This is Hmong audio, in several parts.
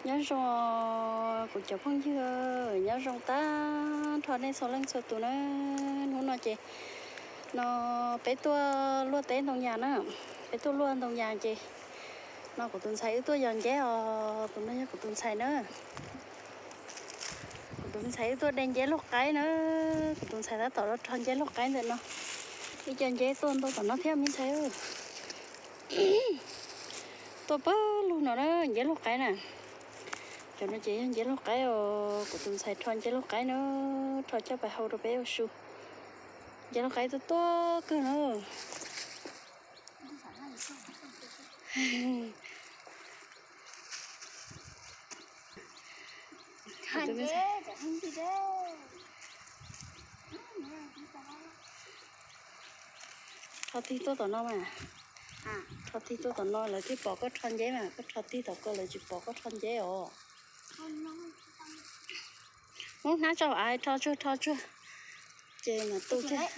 Nyob zoo kuv cov phooj ywg, nyob zoo tag nrho nej txhua leej txhua tus na. Hnub no ces no peb tuaj luaj teb ntoo yas na, peb tuaj luaj ntoo yas ces no kuv tus ntxhais wb tuaj yos nceb os. Tus no yog kuv tus ntxhais na. Kuv tus ntxhais wb tuaj de nceb luaj qaib na. Kuv tus ntxhais tab tom rho nceb luaj qaib ntawm no. Ib co nceb tuaj ntau tom no thiab me ntxhais. Tuaj pawg lug no na, nceb luaj qaib na. Cov no ces yog nceb luaj qaib os, kuv tus ntxhais rho nceb luaj qaib na, rho coj pais hau rau peb ua su. Nceb luaj qaib tuaj tuaj kawg na. Rho tig tuaj tom no mas. Rho tig tuaj tom no lawv thiaj pom koj rho nceb mas, koj rho tig tom ko lawv tsis pom koj rho nceb os. Muab hnab tso av, rho tsuag rho tsuag. Ces mas tu kiag.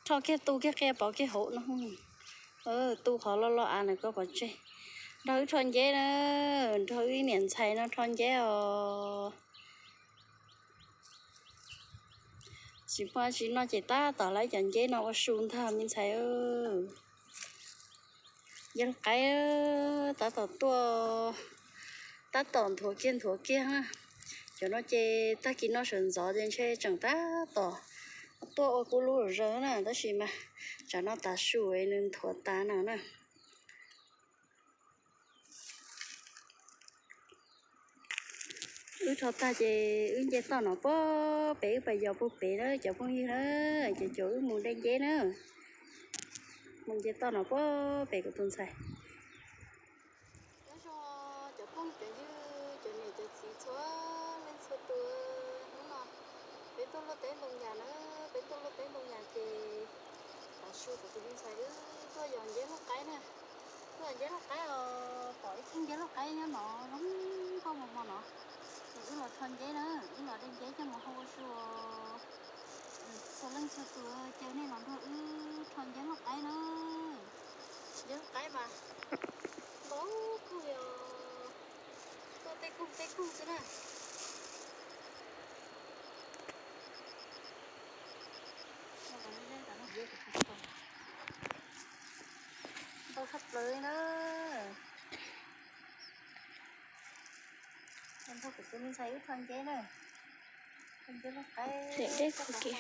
Rho kiag tu kiag qia pov kiag hauv no. Tu qhov loj loj av na koj pov tseg. Nrog wb rho nceb na, nrog wb ib niam ntxhais no rho nceb os. Tsis muaj tsis noj ces tab tom lawv cov nceb no ua su ntag me ntxhais. Nceb luaj qaib tab tom tuaj, tab tom nthuav kiag nthuav kiag na. Cov no ces tag kis no sawv ntxov ces ntshe tseem tab tom tuaj ua kub lub zaws na, tab sis mas tsam no tav su nws nthuav tas no na. Wb rho tag ces wb nce toj no puag pem, wb pais yos puag pem na cov phooj ywg na. Ces cov wb mus de nceb na, mus nce toj no puag pem kuv tus ntxhais. Nyob zoo cov phooj cov ywg, cov niam cov txiv txhua leej txhua tus, hnub no peb tuaj luaj teb ntoo yas na, peb tuaj luaj teb ntoo yas ces tav su kuv tus me ntxhais wb tuaj yos nceb luaj qaib na. Tuaj yos nceb luaj qaib os, pom ib tug nceb luaj qaib nyob no zoo nkauj mos mos no. Ces wb los rho nceb na, wb los de nceb coj mus hau ua su. Txhua leej txhua tus caw nej los nrog wb rho nceb luaj qaib na. Nceb luaj qaib mas ntau kawg li os. Tuaj tej koog tej koog xwb na. Ntau tshaj plaws li na. Nrog kuv tus me ntxhais wb rho nceb na. Rho nceb luaj qaib. Deb deb khuv kev.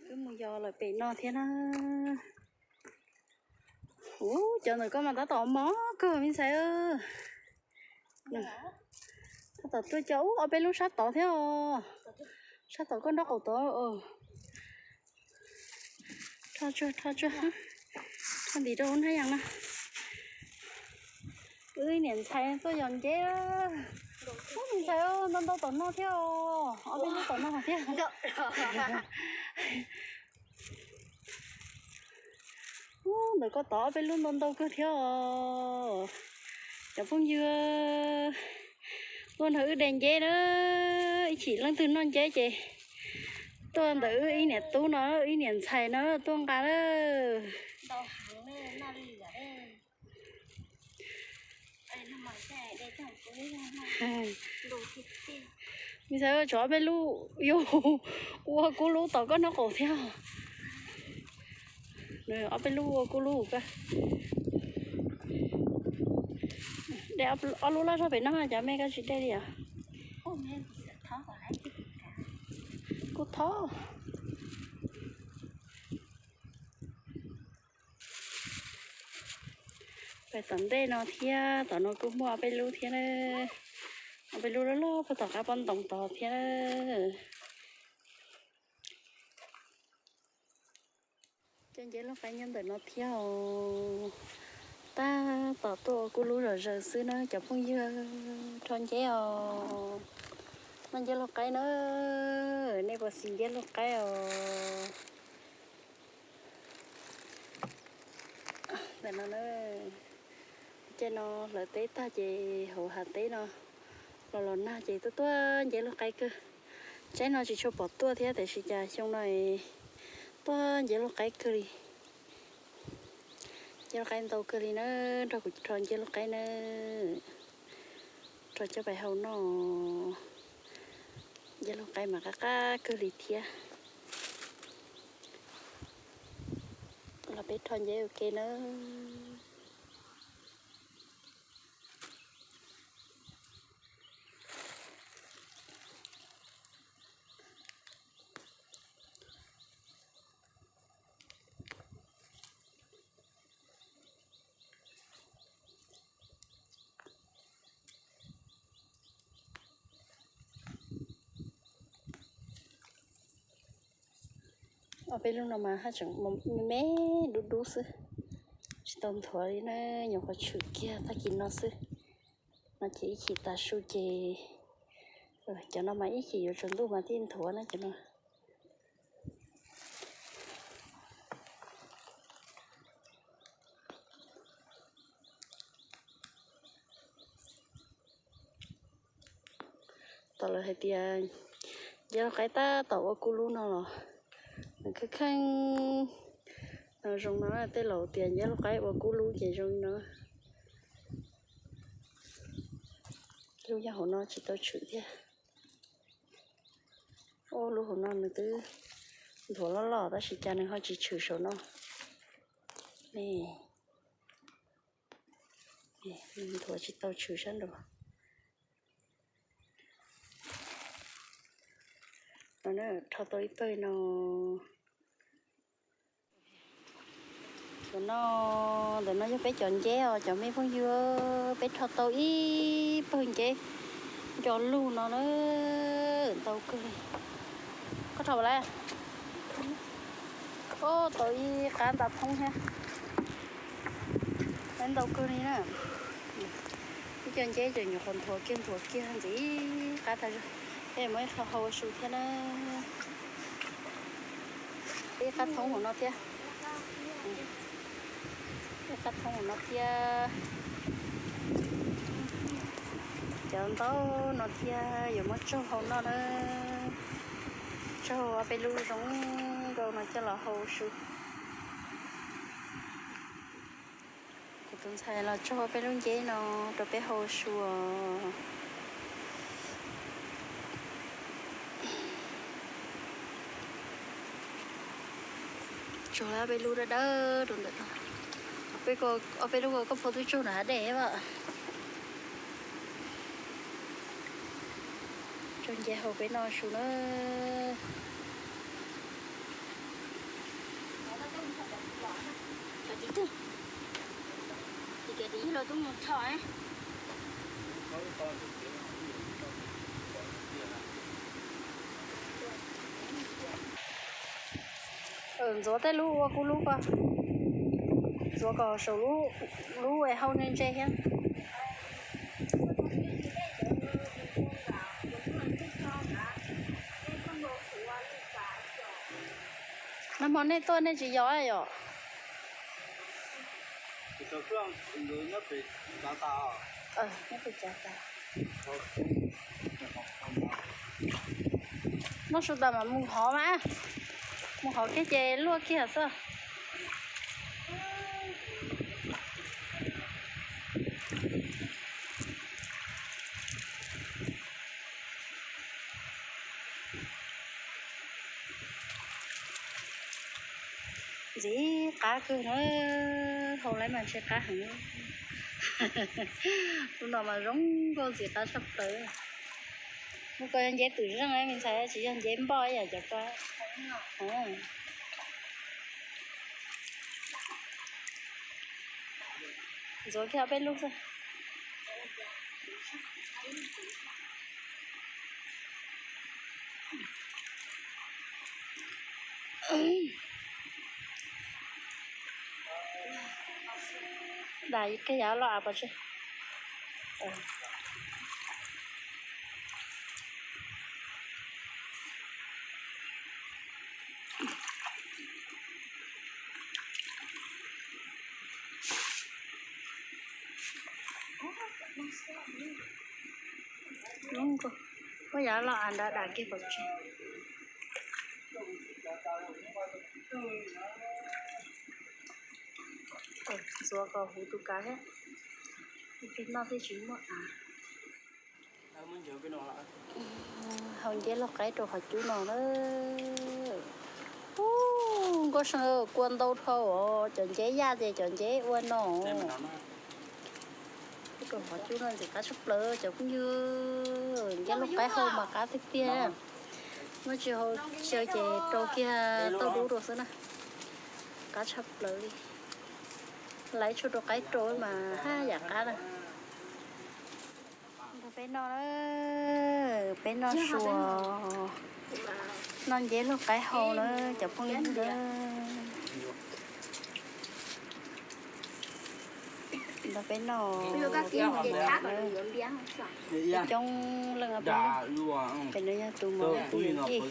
Wb mus yos lawm pem no thiab na. Ub, cov ntawm koj mas tab tom mos kawg me ntxhais. Tab tom tuaj cov ub ob peb lub sab tod thiab os. Sab tod koj nraub qaum tod. Rho tsuag, rho tsuag. Rho ntim rau hauv hnab yas no. Wb niam ntxhais tuaj yos nceb. Ub, me ntxhais, ntau ntau tom no thiab os. Ob peb lub tom no thiab. Ub, ntawm koj tod ob peb lub ntau ntau kawg thiab os. Cov phooj ywg, tuaj nrog wb de nceb na, ib chim leej twg noj nceb ces tuaj ntawm wb ib niam tub no, ib niam ntxhais no tuaj nqa lawm. Me ntxhais, tshuav ob peb lub yuav ua kub lub tom koj nraub qaum thiab. Ob peb lub ua kub lub koj. De ob lub loj zog pem no, cov me koj tsis de li os. Kuj thob. Pais tom ntej no thiab, tom no kuj muaj ob peb lub thiab na. Ob peb lub loj loj puag tom qab pob ntoo tod thiab. Cov nceb luaj qaib nyob ntawm no thiab os. Tab tom tuaj ua kub lub zom zaws xwb na cov phooj ywg, rho nceb os. Noj nceb luaj qaib na, nej puas xis nceb luaj qaib os? Ntawm no na, caij no hlawv teb tag ces hauv hav teb no los los nag ces tuaj tuaj nceb luaj qaib kawg. Tsaib no tsis tshua pom tuaj thiab tiam sis cas xyoo no tuaj nceb luaj qaib kawg li. Nceb lub qaib ntau kawg li na, nrog kuv rho nceb lub qaib na, rho coj pais hau noj. Nceb lub qaib mas qab qab kawg li thiab. Los peb rho nceb ua ke na. Ob peb lub no mas haj tseem me me dub dub xwb, tsis tau nthuav li na, nyuam qhuav tshwm kiag tag kis no xwb. No ces ib chim tav su ces, cov no mas ib chim yuav tsaus ntuj mas thiaj nthuav na cov no. Tom lawv hais tias nceb lub qaib tab tom ua kub lub no los nws kheej kheej no zoo no, tej laus tias nceb lub qaib ua kub lub ces zoo no. Lub nyob hauv no tsis tau tshwm thiab. Ub, lub hauv no nws twb nthuav loj loj tab sis cas nws ho tsis tshwm saum no ne. Nws nthuav tsis tau tshwm sab nraud. No rho tau ib pawg no. Cov no, ntawm no yog peb cov nceb os cov me phooj ywg, peb rho tau ib pawg nceb nco lug no na, ntau kawg li. Koj rho lawm? Ub, tau ib qab nta thoob thiab. Ntau kawg li na. Ib co nceb ces nyuam qhuav nthuav kiag nthuav kiag ntxiv qab tag zog. Peb muab ib qho hau ua su thiab na. Ib qab thoob hauv no thiab. Ib qab thoob hauv no thiab. Cov ntau no thiab yuav muab tsaug hau noj na. Tsaug ob peb lub zoo nkauj no coj los hau su. Kuv tus ntxhais los tsaug peb lub nceb no rau peb hau su. Tsaug ob peb lub dawb dawb rau ntawm no. Ob peb lub koj phob twb tsaug nram hav dej mas. Tsaug nceb hau peb noj su na. Ntxuav tej lub ua kub lub ko, ntxuav kom saum lub es hau ntse ntse thiab. Nag hmo nej tuaj nej tsis yos yom? Noj su tas mam mus hov mas, mus hov kiag ces luaj kiag xwb. Ntxim qab kawg na, hau lawm mas ntshe qab heev. Lub no mas zoo nkauj ntxim qab tshaj plaws. Mus ko yog nceb twm zeej me ntxhais, tsis yog nceb npoj ib yam cov ko. Ntxuav kiag peb lub xwb. Dam kej yav loj av pov tseg. Koj yav loj av nrad dam kiag pov tseg. Ntxuav kom huv tus kav thiab, ib pliag noj thiaj tsis muaj av. Haus nceb lauj qaib rau qhov cub no na. Ub, Nkauj See, kua ntau dhau os, cov nceb yaj ces cov nceb ua no. Rau qhov cub no ntxim qab tshaj plaws cov phooj ywg. Nceb lauj qaib hau mas qab tiag tiag. Muab tsis hau tsau ces rau kiag tauj dub rau xwb na. Qab tshaj plaws li. Laiv tshuaj rau qaib rau mas haj yam qab na. Nrog peb noj na, peb noj su, noj nceb lauj qaib hau na cov phooj ywg na. Nrog peb noj, coob leej, pem no yog tus muam, tus muam Yij,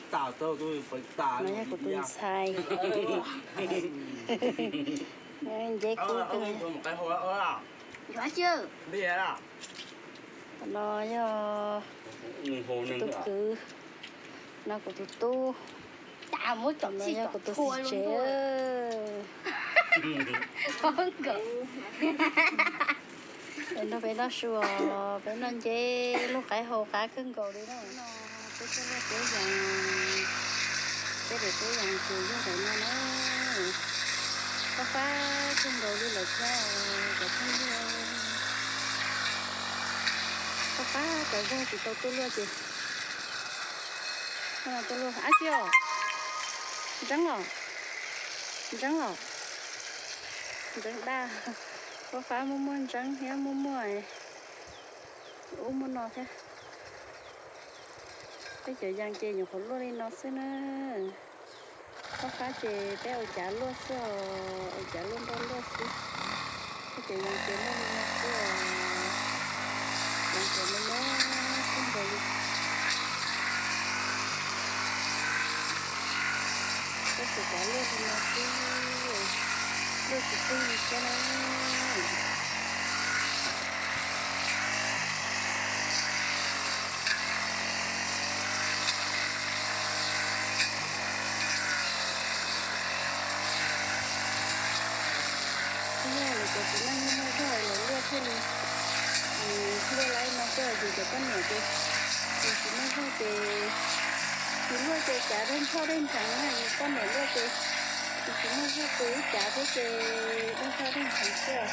no yog kuv tus ntxhais. Nceb kub kawg. No yog tus kwv, no kuv tus tub, no yog kuv tus txiv tsev. Nrog peb noj su, peb noj nceb lauj qaib hau qab kawg nkaus li na. Peb cov luaj teb yas, peb daim teb yas ces yog daim no na. Fab fab kawg nkaus li lawm thiab cov phooj ywg. Fab fab cov zog tsis tau tuaj luaj ces, tuaj luaj ab tsi os. Ntseeb los, ntseeb los, ntseeb daj. Fab fab muaj muaj ntseeb thiab muaj muaj ub muaj no thiab. Peb cov yas ces nyuam qhuav luaj li no xwb na. Fab fab ces peb ua cav luaj xwb os, ua cav luaj nroj luaj xwb. Peb cov yas ces luaj li no xwb os. Yas ces luaj luaj xwb nkaus li. Peb cov cav luaj li no xwb, luaj tsis pheej li thiab na. Yog lawv cov txiv neej muaj zog lawv luaj thiaj li luaj laib no xwb, yus cov poj niam ces yus tsis muaj zog ces yus luaj ces cav dej nthoj dej ntsheev na, yus poj niam luaj ces yus tsis muaj zog ces wb cav thiab ces dej nthoj dej ntsheev xwb.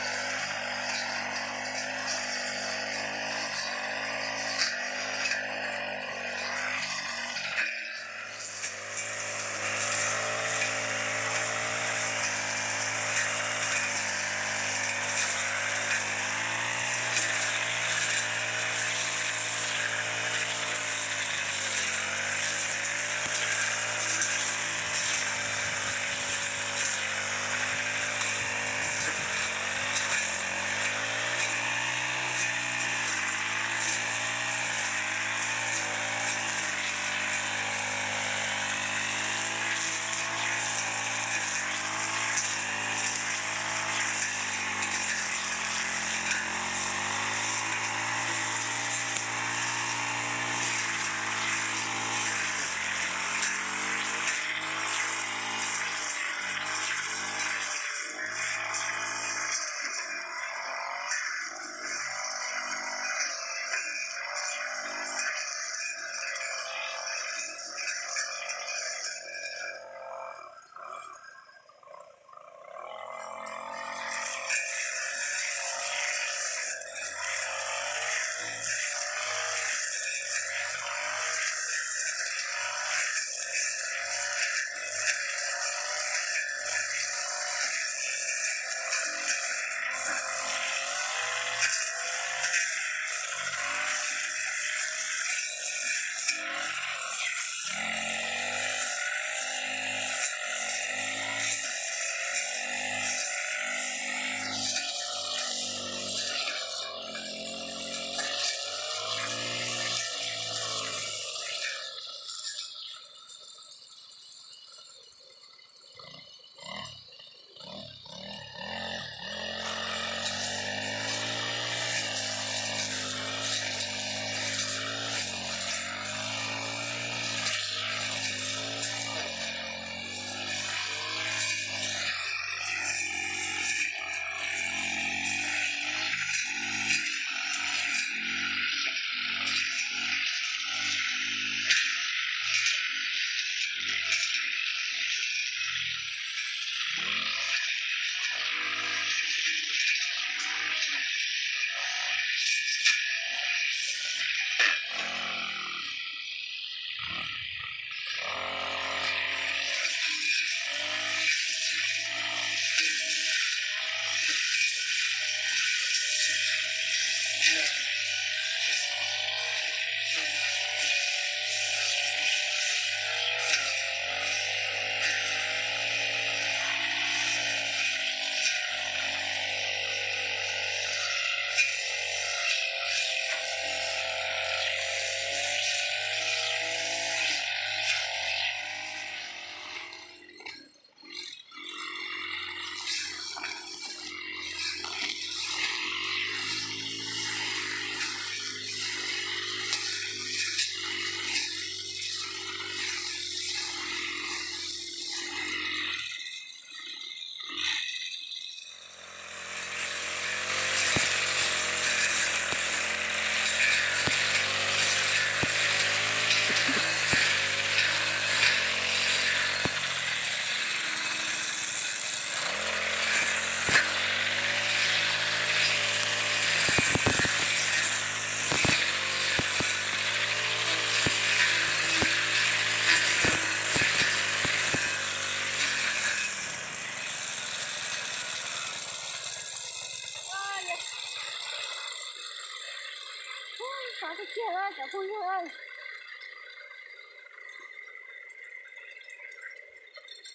Hnyav tiag tiag cov phooj ywg.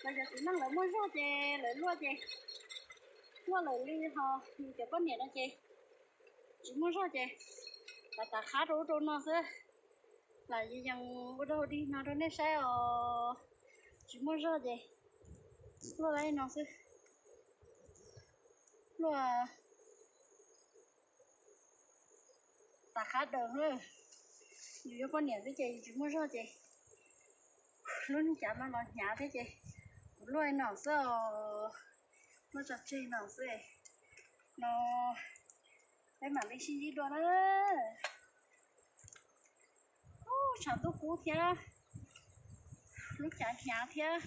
Lawv cov txiv neej lawv muaj zog ces lawv luaj ces luaj lawm li, ho yus cov poj niam no ces tsis muaj zog ces lam tav qhab rau ub rau no xwb. Lam yees ua dog dig no rau nej saib os. Tsis muaj zog ces luaj li no xwb. Luaj tav qhab daws. Yus yog poj niam xwb ces yus tsis muaj zog ces lub neej cav no los hnyav thiab ces kuv luaj li no xwb os. Luaj tso tseg no xwb no. Peb mam li sib ntsib dua na. Ub, tshav ntuj kub thiab, lub cav hnyav thiab,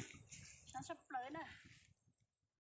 tshav tshaj plaws na.